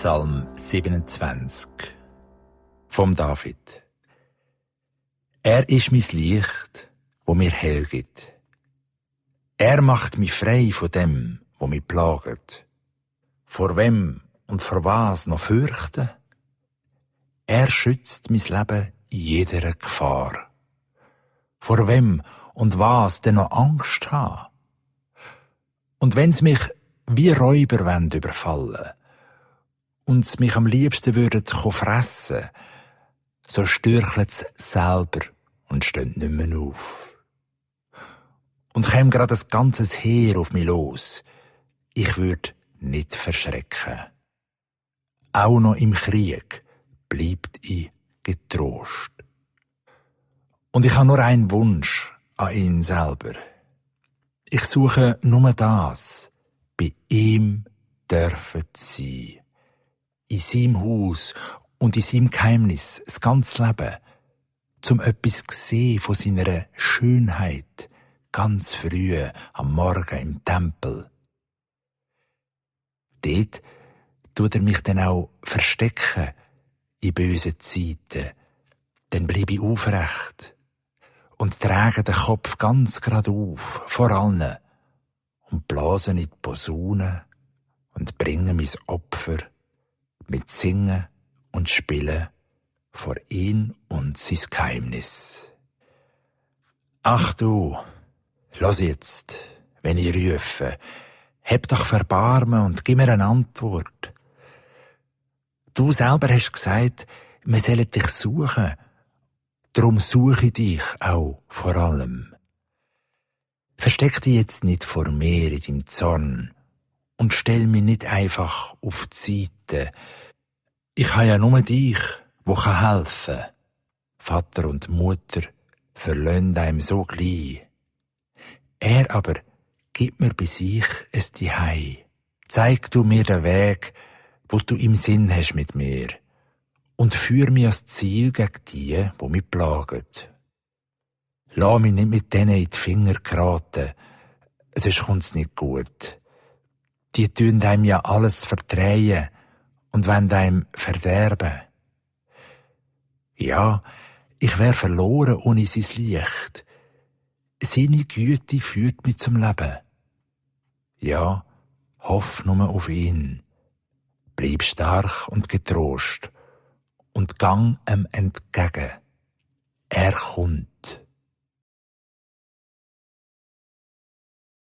Psalm 27 vom David. Er ist mein Licht, wo mir hell gibt. Er macht mich frei von dem, wo mich plagt. Vor wem und vor was noch fürchten? Er schützt mein Leben in jeder Gefahr. Vor wem und was denn noch Angst haben? Und wenn's mich wie Räuber überfallen und mich am liebsten würden fressen, so stürchlet's selber und steht nicht mehr auf. Und käm grad ein ganzes Heer auf mich los, ich würd nicht verschrecken. Auch noch im Krieg bleibt ich getrost. Und ich habe nur einen Wunsch an ihn selber. Ich suche nur das, bei ihm dürfen sein. In seinem Haus und in seinem Geheimnis das ganze Leben, zum etwas sehen von seiner Schönheit, ganz früh am Morgen im Tempel. Dort tut er mich dann auch verstecken in bösen Zeiten, dann bleib ich aufrecht und trage den Kopf ganz gerade auf, vor allen, und blase in die Posaune und bringe mein Opfer mit Singen und Spielen vor ihn und sein Geheimnis. Ach du, los jetzt, wenn ich rufe, heb doch Verbarmen und gib mir eine Antwort. Du selber hast gesagt, wir sollen dich suchen, darum suche ich dich auch vor allem. Versteck dich jetzt nicht vor mir in deinem Zorn und stell mich nicht einfach auf die Seite. Ich habe ja nur dich, wo helfen kann. Vater und Mutter verlassen einem so gleich. Er aber gibt mir bei sich ein Zuhause. Zeig du mir den Weg, wo du im Sinn hast mit mir, und führ mich ans Ziel gegen die, wo mich plagen. Lass mich nicht mit denen in die Finger geraten, sonst kommt's nicht gut. Die tun einem ja alles verdrehen und wollen einem verderben. Ja, ich wär verloren ohne sein Licht. Seine Güte führt mich zum Leben. Ja, hoff nur auf ihn. Bleib stark und getrost und gang ihm entgegen. Er kommt.